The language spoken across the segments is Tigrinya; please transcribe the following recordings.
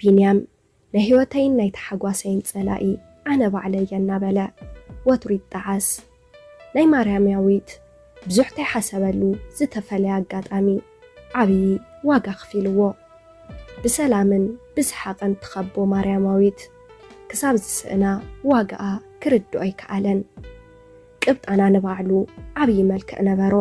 ቢንያም ናይ ህይወተይን ናይ ተሓጓሰይን ጸላኢ ኣነ ባዕለይ እየ እናበለ ወትሩ ይጠዓስ። ናይ ማርያማዊት ብዙሕ ከይሓሰበሉ ዝተፈለየ ኣጋጣሚ ዓብዪ ዋጋ ከፊልዎ። ብሰላምን ብሰሓቕን ትኸቦ ማርያማዊት ክሳብ ዝስእና ዋጋኣ ክርድኦ ኣይከኣለን። ቅብጣና ንባዕሉ ዓብዪ መልክዕ ነበሮ።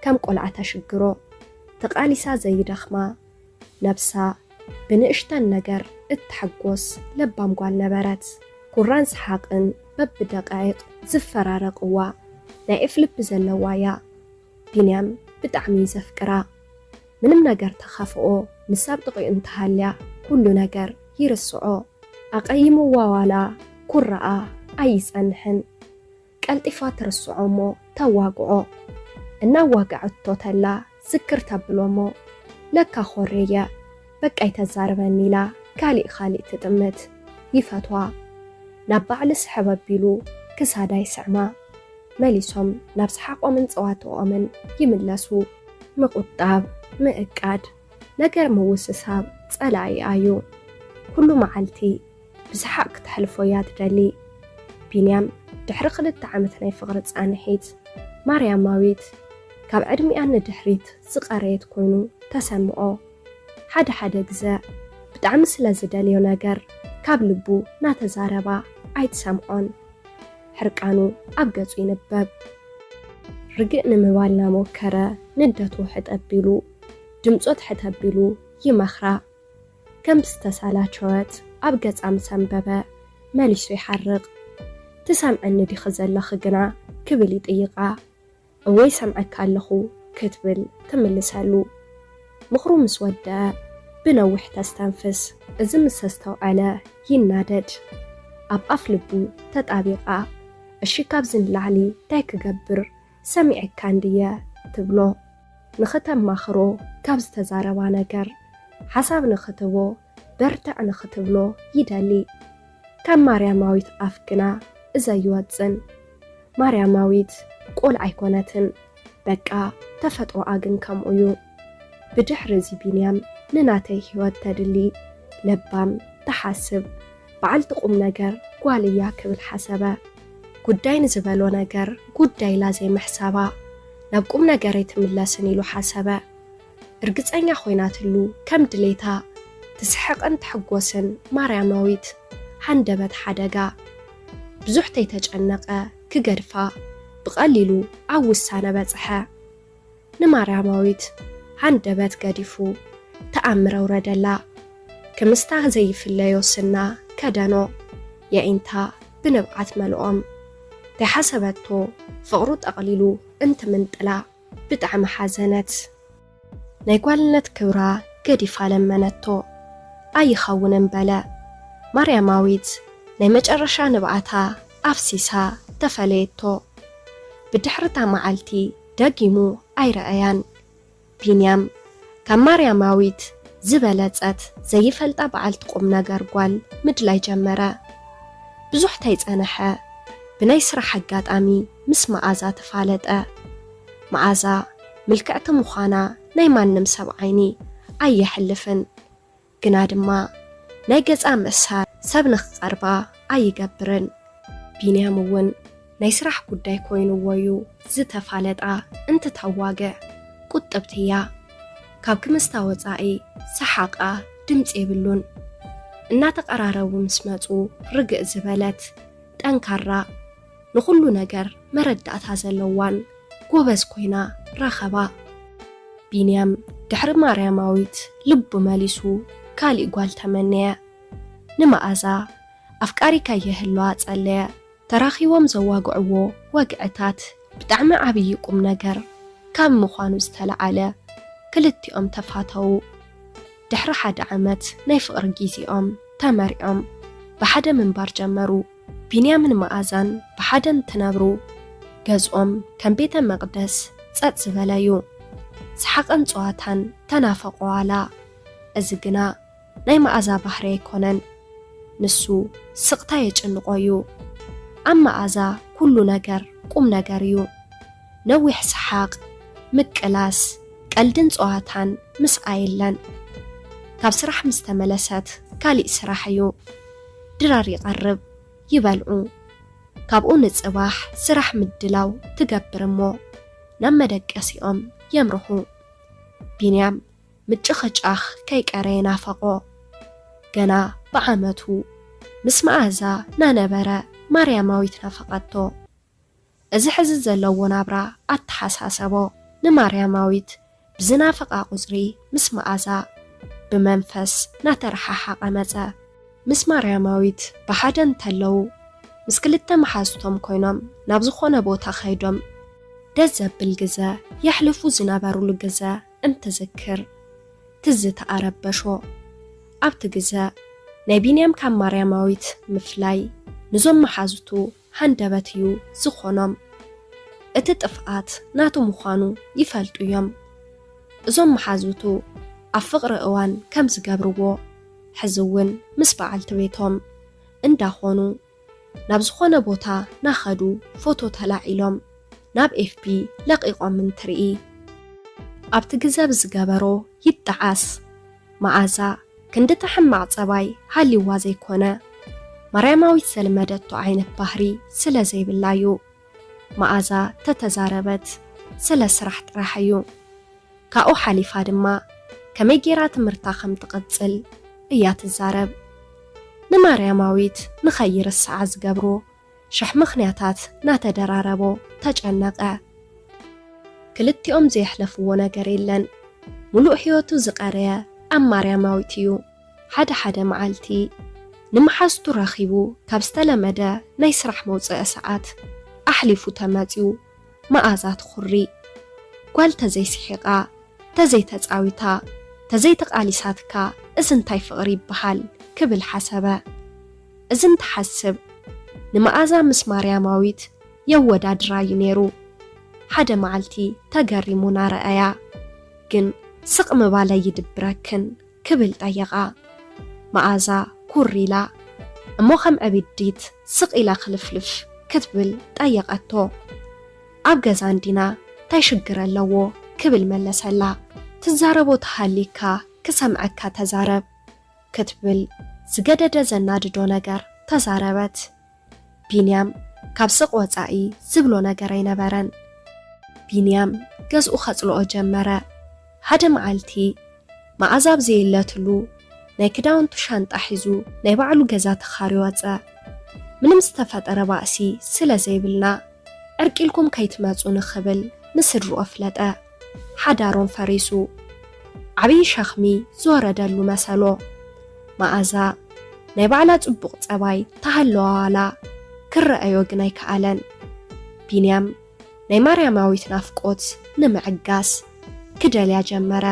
ከም ቆልዓ ተሽግሮ፣ ተቓሊሳ ዘይደኽማ፣ ነብሳ ብንእሽተን ነገር እትሕጎስ ለባም ጓል ነበረት። ኩራን ሰሓቕን በብደቃይቕ ዝፈራረቕዋ ናይ ዒፍ ልቢ ዘለዋ እያ። ቢንያም ብጣዕሚ እዩ ዘፍቅራ። ምንም ነገር ተኸፍኦ፣ ንሳ ኣብ ጥቕኡ እንተሃልያ ኩሉ ነገር ይርስዖ። ኣቐይምዋ ዋላ ኩራኣ ኣይጸንሕን። ቀልጢፋ ትርስዖ እሞ ተዋግዖ። እናዋግዐቶ ተላ ዝክር ተብሎ እሞ ለካ ኾሬየ፣ በቃ ኣይተዛርበኒ ኢላ ካሊእ ካሊእ ትጥምት። ይፈትዋ። ናብ ባዕሊ ስሕብ ኣቢሉ ክሳዳ ይስዕማ። መሊሶም ናብ ሰሓቖምን ጸዋትኦምን ይምለሱ። ምቑጣብ፣ ምእቃድ፣ ነገር ምውስሳብ ጸላኢኣ እዩ። ኩሉ መዓልቲ ብሰሓቕ ክተሕልፎ እያ ትደሊ። ቢንያም ድሕሪ ክልተ ዓመት ናይ ፍቕሪ ጻንሒት፣ ማርያማዊት ካብ ዕድሚኣ ንድሕሪት ዝቐረየት ኮይኑ ተሰምዖ። ሓደ ሓደ ግዘ ብጣዕሚ ስለ ዝደልዮ ነገር ካብ ልቡ ናተዛረባ ኣይትሰምዖን። ሕርቃኑ ኣብ ገጹ ይንበብ። ርግእ ንምባል ናሞከረ ንደቱ ሕጠ ኣቢሉ፣ ድምጾ ትሕት ኣቢሉ ይመኽራ። ከም ዝተሰላቸወት ኣብ ገጻ ምስ ኣንበበ መሊሱ ይሓርቕ። "ትሰምዕኒ ዲኺ ዘለኺ ግና?" ክብል ይጥይቓ። "እወ ይሰምዐካ ኣለኹ" ክትብል ትምልሰሉ። ምኽሩ ምስ ወደአ ብነዊሕ ተስተንፍስ። እዚ ምስ ኣስተውዐለ ይናደድ። ኣብ ኣፍ ልቡ ተጣቢቓ፣ "እሺ ካብዚ ንላዕሊ እንታይ ክገብር? ሰሚዐካ እንድየ" ትብሎ። ንኽተማኽሮ ካብ ዝተዛረባ ነገር ሓሳብ ንኽትቦ በርትዕ ንኽትብሎ ይደሊ። ካብ ማርያማዊት ኣፍ ግና እዚ ኣይወጽን። ማርያማዊት ቆልዓ ኣይኮነትን። በቃ ተፈጥሮኣ ግን ከምኡ እዩ። ብድሕሪ እዚ ቢንያም ንናተይ ህይወት ተድሊ፣ ለባም፣ ትሓስብ፣ በዓልቲ ቁም ነገር ጓል እያ ክብል ሓሰበ። ጉዳይ ንዝበሎ ነገር ጉዳይ ኢላ ዘይምሕሳባ፣ ናብ ቁም ነገር ኣይትምለስን ኢሉ ሓሰበ። እርግጸኛ ኮይናትሉ ከም ድሌታ ትስሕቕን ትሕጎስን ማርያማዊት ሃንደበት ሓደጋ። ብዙሕ ተይተጨነቐ ክገድፋ ብቐሊሉ ኣብ ውሳነ በጽሐ። ንማርያማዊት ሃንደበት ገዲፉ ተኣምር ኣውረደላ። ክምስታ ዘይፍለዮ ስና ከደኖ። የዒንታ ብንብዓት መልኦም። ተይሓሰበቶ ፍቕሩ ጠቕሊሉ እንትምንጥላ ብጣዕሚ ሓዘነት። ናይ ጓልነት ክብራ ገዲፋ ለመነቶ። "ኣይኸውንን" በለ። ማርያማዊት ናይ መጨረሻ ንብዓታ ኣፍሲሳ ተፈለየቶ። ብድሕርታ መዓልቲ ደጊሙ ኣይረኣያን። ቢንያም ካብ ማርያማዊት ዝበለጸት ዘይፈልጣ በዓልቲ ቁም ነገር ጓል ምድላይ ጀመረ። ብዙሕ ተይጸነሐ ብናይ ስራሕ ኣጋጣሚ ምስ መኣዛ ተፋለጠ። መኣዛ ምልክዕቲ ምዃና ናይ ማንም ሰብ ዓይኒ ኣየሕልፍን። ግና ድማ ናይ ገጻ ምእሳር ሰብ ንኽቐርባ ኣይገብርን። ቢንያም እውን ናይ ስራሕ ጉዳይ ኮይንዎ እዩ ዝተፋለጣ። እንትተዋግዕ ቁጥብቲ እያ። ካብ ክምስታ ወጻኢ ሰሓቓ ድምጺ የብሉን። እናተቐራረቡ ምስ መጹ ርግእ ዝበለት፣ ጠንካራ፣ ንኹሉ ነገር መረዳእታ ዘለዋን ጎበዝ ኮይና ረኸባ። ቢንያም ድሕሪ ማርያማዊት ልቡ መሊሱ ካሊእ ጓል ተመነየ። ንመኣዛ ኣፍቃሪ ከየህልዋ ጸለየ። ተራኺቦም ዘዋግዕዎ ወግዕታት ብጣዕሚ ዓብዪ ቁም ነገር ካብ ምዃኑ ዝተለዓለ ክልቲኦም ተፋተዉ። ድሕሪ ሓደ ዓመት ናይ ፍቕሪ ጊዜኦም ተመሪዖም ብሓደ ምንባር ጀመሩ። ቢንያምን መኣዛን ብሓደ እንትነብሩ ገዝኦም ከም ቤተ መቕደስ ጸጥ ዝበለ እዩ። ሰሓቕን ጸዋታን ተናፈቖ ዋላ። እዚ ግና ናይ መኣዛ ባህሪ ኣይኮነን። ንሱ ስቕታ የጭንቖ እዩ። ኣብ መኣዛ ኩሉ ነገር ቁም ነገር እዩ። ነዊሕ ሰሓቕ፣ ምቅላስ፣ ቀልድን ጸዋታን ምስኣ የለን። ካብ ስራሕ ምስ ተመለሰት ካሊእ ስራሕ እዩ። ድራር ይቐርብ፣ ይበልዑ። ካብኡ ንጽባሕ ስራሕ ምድላው ትገብር እሞ ናብ መደቀሲኦም የምርሑ። ቢንያም ምጭኽጫኽ ከይቀረ ይናፈቖ። ገና ብዓመቱ ምስ መኣዛ ናነበረ ማርያማዊት ናፈቐቶ። እዚ ሕዚ ዘለዎ ናብራ ኣተሓሳሰቦ። ንማርያማዊት ብዝናፈቓ ቁጽሪ ምስ መኣዛ ብመንፈስ ናተረሓሓቐ መጸ። ምስ ማርያማዊት ብሓደ እንተለዉ፣ ምስ ክልተ መሓዝቶም ኮይኖም ናብ ዝኾነ ቦታ ከይዶም ደስ ዘብል ግዘ የሕልፉ ዝነበሩሉ ግዘ እንትዝክር ትዝታ ኣረበሾ። ኣብቲ ግዘ ናይ ቢንያም ካብ ማርያማዊት ምፍላይ ንዞም መሓዙቱ ሃንደበት እዩ ዝኾኖም። እቲ ጥፍኣት ናቱ ምዃኑ ይፈልጡ እዮም። እዞም መሓዙቱ ኣብ ፍቕሪ እዋን ከም ዝገብርዎ ሕዚ እውን ምስ በዓልቲ ቤቶም እንዳኾኑ ናብ ዝኾነ ቦታ ናኸዱ ፎቶ ተላዒሎም ናብ ኤፍቢ ለቒቖም እንትርኢ ኣብቲ ግዘ ብዝገበሮ ይጠዓስ። መኣዛ ክንድቲ ሕማቕ ጸባይ ሃልይዋ ዘይኮነ ማርያማዊት ዘልመደቶ ዓይነት ባህሪ ስለ ዘይብላ እዩ። መኣዛ ተተዛረበት ስለ ስራሕ ጥራሕ እዩ። ካብኡ ሓሊፋ ድማ ከመይ ጌራ ትምህርታ ከም ትቕጽል እያ ትዛረብ። ንማርያማዊት ንኸይርስዓ ዝገብሮ ሽሕ ምኽንያታት ናተደራረቦ ተጨነቐ። ክልቲኦም ዘየሕለፍዎ ነገር የለን። ሙሉእ ህይወቱ ዝቐረየ ኣብ ማርያማዊት እዩ። ሓደ ሓደ መዓልቲ ንመሓዝቱ ረኺቡ ካብ ዝተለመደ ናይ ስራሕ መውፅኢ ሰዓት ኣሕሊፉ ተመፅዩ መኣዛ ትኹሪ። ጓል ተዘይስሒቓ፣ ተዘይተፃዊታ፣ ተዘይተቓሊሳትካ እዚ እንታይ ፍቕሪ ይበሃል ክብል ሓሰበ። እዚ እንትሓስብ ንመኣዛ ምስ ማርያማዊት የወዳድራ እዩ ነይሩ። ሓደ መዓልቲ ተገሪሙ ናረኣያ፣ ግን ስቕ ምባለይ ይድብረክን ክብል ጠየቓ። መኣዛ ኩር ኢላ፣ እሞ ከም ዕብዲት ስቕ ኢላ ክልፍልፍ ክትብል ጠየቐቶ። ኣብ ገዛ እንዲና እንታይ ሽግር ኣለዎ ክብል መለሰላ። ትዛረቦ ተሃሊካ ክሰምዐካ ተዛረብ ክትብል ዝገደደ ዘናድዶ ነገር ተዛረበት። ቢንያም ካብ ስቕ ወጻኢ ዝብሎ ነገር ኣይነበረን። ቢንያም ገዝኡ ከጽልኦ ጀመረ። ሓደ መዓልቲ መኣዛ ኣብ ዘየለትሉ ናይ ክዳውንቱ ሻንጣ ሒዙ ናይ ባዕሉ ገዛ ተኻርዩ ወጸ። ምንም ዝተፈጠረ ባእሲ ስለ ዘይብልና ዕርቂ ኢልኩም ከይትመጹ ንኽብል ንስድርኡ ኣፍለጠ። ሓዳሮም ፈሪሱ። ዓብዪ ሸኽሚ ዝወረደሉ መሰሎ። መኣዛ ናይ ባዕላ ጽቡቕ ጸባይ ተሃለዋ ዋላ ክረኣዮ ግን ኣይከኣለን። ቢንያም ናይ ማርያማዊት ናፍቆት ንምዕጋስ ክደልያ ጀመረ።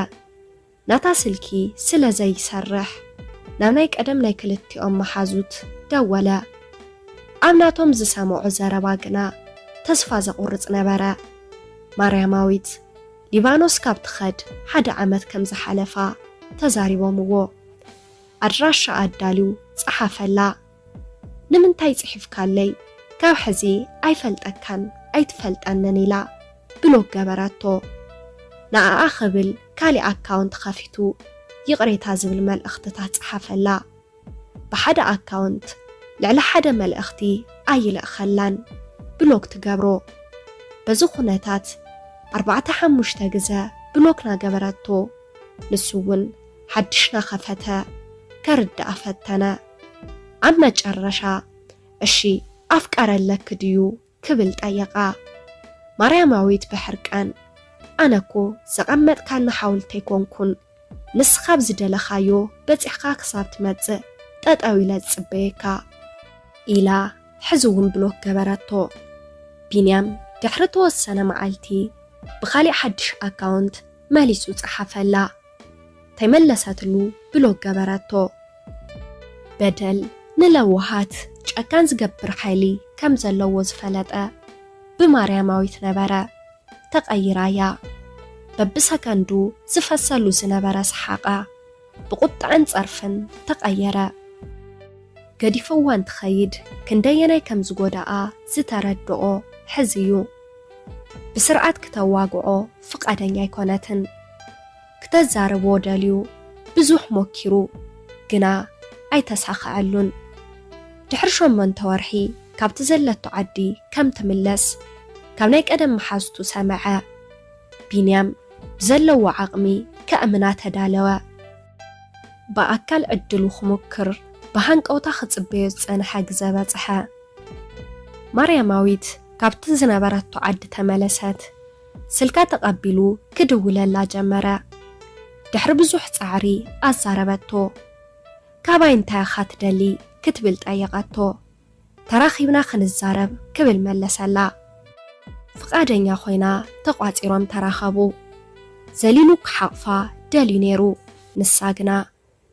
ናታ ስልኪ ስለ ዘይሰርሕ ናብ ናይ ቀደም ናይ ክልቲኦም መሓዙት ደወለ። ኣብ ናቶም ዝሰምዖ ዘረባ ግና ተስፋ ዘቑርጽ ነበረ። ማርያማዊት ሊባኖስ ካብ ትኸድ ሓደ ዓመት ከም ዝሓለፋ ተዛሪቦምዎ። ኣድራሻ ኣዳልዩ ጸሓፈላ። ንምንታይ ጽሒፍካለይ? ካብ ሕዚ ኣይፈልጠካን ኣይትፈልጠንን ኢላ ብሎክ ገበረቶ። ንኣኣ ክብል ካሊእ ኣካውንት ከፊቱ ይቕሬታ ዝብል መልእኽትታት ጸሓፈላ። ብሓደ ኣካውንት ልዕሊ ሓደ መልእኽቲ ኣይልእኸላን፣ ብሎክ ትገብሮ። በዚ ኩነታት ኣርባዕተ ሓሙሽተ ግዘ ብሎክ ናገበረቶ፣ ንሱ እውን ሓድሽ ናኸፈተ ከርድኣ ፈተነ። ኣብ መጨረሻ እሺ ኣፍቃሪ ኣለኪ ድዩ ክብል ጠየቓ። ማርያማዊት ብሕርቃን ኣነ እኮ ዘቐመጥካኒ ሓውልቲ ኣይኮንኩን፣ ንስኻ ኣብ ዝደለኻዮ በጺሕካ ክሳብ ትመጽእ ጠጠው ኢለ ዝጽበየካ ኢላ ሕዚ እውን ብሎክ ገበረቶ። ቢንያም ድሕሪ ተወሰነ መዓልቲ ብኻሊእ ሓድሽ ኣካውንት መሊሱ ጸሓፈላ። ተይመለሰትሉ ብሎክ ገበረቶ። በደል ንለዋሃት ጨካን ዝገብር ሓይሊ ከም ዘለዎ ዝፈለጠ ብማርያማዊት ነበረ ተቐይራያ። በብሰከንዱ ዝፈሰሉ ዝነበረ ሰሓቓ ብቁጥዐን ጸርፍን ተቐየረ። ገዲፍዋ እንትኸይድ ክንደየናይ ከም ዝጎዳኣ ዝተረድኦ ሕዚ እዩ። ብስርዓት ክተዋግዖ ፍቓደኛ ኣይኮነትን። ክተዛርቦ ደልዩ ብዙሕ ሞኪሩ፣ ግና ኣይተሳኸዐሉን። ድሕሪ ሸሞንተ ወርሒ ካብቲ ዘለቶ ዓዲ ከም ትምለስ ካብ ናይ ቀደም መሓዝቱ ሰምዐ። ቢንያም ብዘለዎ ዓቕሚ ከእምና ተዳለወ። ብኣካል ዕድሉ ክሙክር ብሃንቀውታ ክጽበዮ ዝጸንሐ ግዘ በጽሐ። ማርያማዊት ካብቲ ዝነበረቶ ዓዲ ተመለሰት። ስልካ ተቐቢሉ ክድውለላ ጀመረ። ድሕሪ ብዙሕ ጻዕሪ ኣዛረበቶ። "ካባይ እንታይ ኢኻ ትደሊ?" ክትብል ጠየቐቶ። "ተራኺብና ክንዛረብ" ክብል መለሰላ። ፍቓደኛ ኮይና ተቋጺሮም ተራኸቡ። ዘሊሉ ክሓቕፋ ደልዩ ነይሩ። ንሳ ግና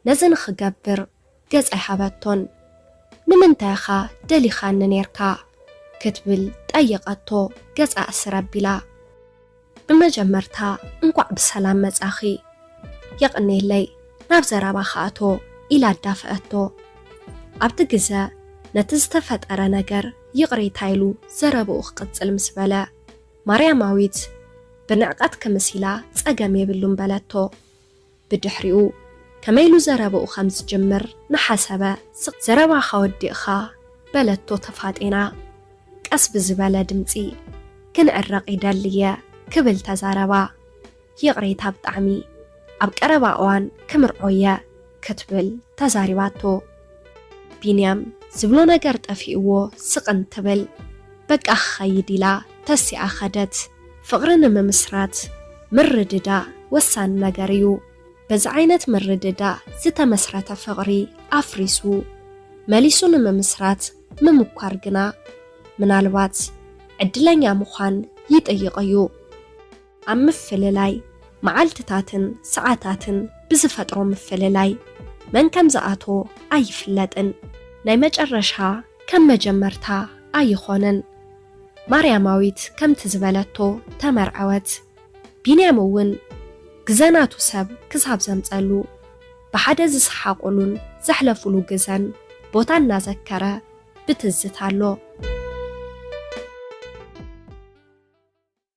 ነዚ ንኽገብር ገጽ ኣይሃበቶን። "ንምንታይ ኢኻ ደሊኻኒ ኔርካ?" ክትብል ጠየቐቶ ገጻ እስር ኣቢላ። "ብመጀመርታ እንኳዕ ብሰላም መጻኺ። የቕኔለይ፣ ናብ ዘረባ ክኣቶ" ኢላ ኣዳፍአቶ። ኣብቲ ግዘ ነቲ ዝተፈጠረ ነገር ይቕሬታ ኢሉ ዘረብኡ ክቕጽል ምስ በለ፣ ማርያማዊት ብንዕቐት ክምስ ኢላ "ጸገም የብሉን" በለቶ። ብድሕሪኡ ከመይ ኢሉ ዘረብኡ ከም ዝጅምር እናሓሰበ ስቕ "ዘረባኻ ወዲእኻ?" በለቶ ተፋጢና። ቀስ ብዝበለ ድምጺ "ክንዕረቕ ይደሊ እየ" ክብል ተዛረባ። "ይቕሬታ ብጣዕሚ፣ ኣብ ቀረባ እዋን ክምርዖ እየ" ክትብል ተዛሪባቶ። ቢንያም ዝብሎ ነገር ጠፊእዎ ስቕ እንትብል "በቃ ክኸይድ" ኢላ ተሲኣ ከደት። ፍቕሪ ንምምስራት ምርድዳእ ወሳኒ ነገር እዩ። በዚ ዓይነት ምርድዳእ ዝተመስረተ ፍቕሪ ኣፍሪሱ መሊሱ ንምምስራት ምምኳር ግና ምናልባት ዕድለኛ ምዃን ይጥይቕ እዩ። ኣብ ምፍልላይ መዓልትታትን ሰዓታትን ብዝፈጥሮ ምፍልላይ መን ከም ዝኣቶ ኣይፍለጥን። ናይ መጨረሻ ከም መጀመርታ ኣይኾንን። ማርያማዊት ከምቲ ዝበለቶ ተመርዐወት። ቢንያም እውን ግዘ ናቱ ሰብ ክሳብ ዘምጸሉ ብሓደ ዝሰሓቑሉን ዘሕለፉሉ ግዘን ቦታ እናዘከረ ብትዝታ ኣሎ።